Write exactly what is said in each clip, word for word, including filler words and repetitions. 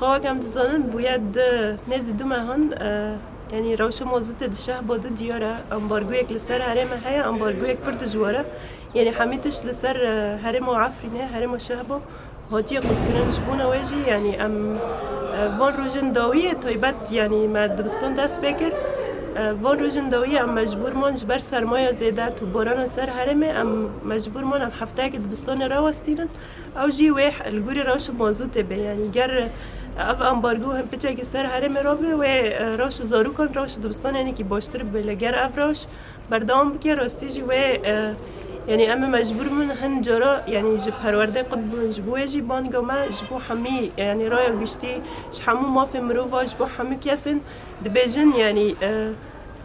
Wek em dizanin, bûye di, nêzî du mehan, e, yanî rewşa mazotê di Şehba de diyar e. Ambargoyek li ser herêmê heye, ambargoyek pir dijwar e. Yanî hemî tişt li ser, e, herêma Efrînê, herêma Şehba hatiye qutkirin. Ji bona wê jî, yanî em, e, van rojên dawiyê taybet, yanî me dibistan dest pê kir. E, van rojên dawiyê em mecbûr man ji ber sermaya zêde, topbarana ser herêmê, em mecbûr man em hefteyekê dibistanê rawestînin. Ew jî wê li gorî rewşa mazotê be. Yanî ger ev ambargo hin piçekî ser herêmê rabe, wê, e, rewşa zarokan, rewşa dibistanê hinekî baştir bibe. Lê ger ev rewş berdewam bike, rastî jî wê, e, yanî em ê mecbûr bin hin cara, yanî ji perwerdê qut bibin. Ji bo wê jî banga me ji bo hemî, yanî raya giştî, ji hemû mafê mirova, ji bo hemî kesên dibêjin, yanî, e,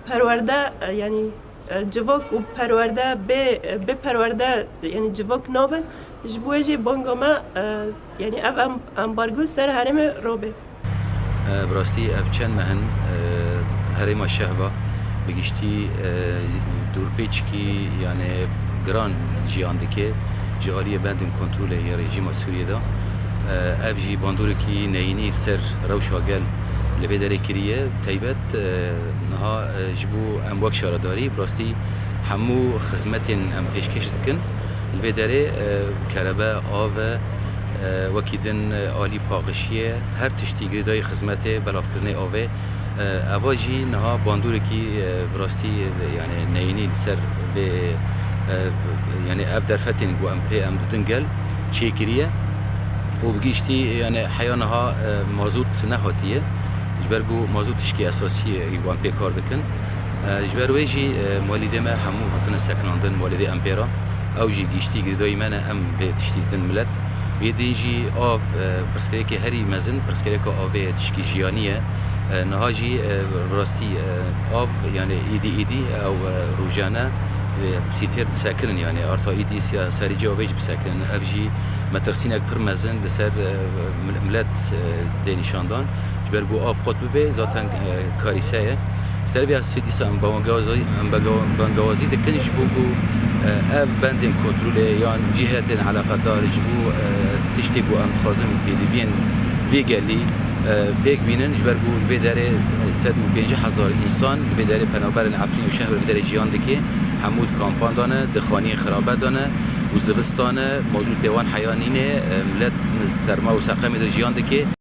perwerde, e, yanî, e, civak û perwerde bê, bê perwerde, yanî civak nabin. Ji bo wê jî banga me, e, yanî ev em-, ambargo ser herêmê rabe. E, bi rastî ev çend meh in, e, herêma Şehba bi giştî, e, dûrpêçikî, yani giran jiyan dike ji aliyê bendên kontrolê ya rejîma Sûriyê de. E, ev jî bandorekî neyînî ser rewşa gel li vê derê kiriye. Taybet, e, niha, e, ji bo em wek şaredarî, bi rastî hemû xizmetên em pêşkêş dikin. Li vê derê, e, kerebe, av e, e, wekî din, e, alî paqijiyê, her tiştî girêdayî xizmetê, belavkirinê avê. E, eva jî niha bandorekî, e, bi rastî, e, yani neyînî li ser vê, e, yani ev derfetên ku em pê em didin gel çêkiriye û bi giştî, yani heya niha, e, mazot nehatiye. Ji ber ku mazot tişkî esasî ye ku em pê kar dikin. E, ji ber wê jî, e, malîdê me hemû hatine sekinandin, malîdê em pê re. Ew jî giştî girêdayî me ne, em vê tiştî din milet. Yê din jî av, e, pirsgirêkê herî mezin, pirsgirêka avê ye, tişkî jiyanî ye. E, niha jî, e, bi rastî, e, av, yani îdî îdî ew, e, rojane, e, sîtêr disekinin, yani arta îdî siya-, serî cî avê jî bisekinin. Ev jî metirsînek pir mezin li ser, e, mil-, milet, e, dê nîşandan. Ji ber ku av qut bibe, zaten, e, karîse ye. Ser vê esasî dîsa em bangewazî, em banga-, bangewazî dikin ji bo ku, e, ev bendên kontrolê yan cîhetên eleqedar ji bo, e, tiştê ku em dixwazin pêdiviyên vê gelî, e, pêk bînin, ji ber ku li vê derê sed û pêncî hezar însan li vê derê penaberên Efrîn û Şehba li vê derê jiyan dike, hemû di kampan de ne, di xaniyên xirabe de ne û zivistan e, mazûtê wan heya nîne, e, milet serma û seqemê de jiyan dike.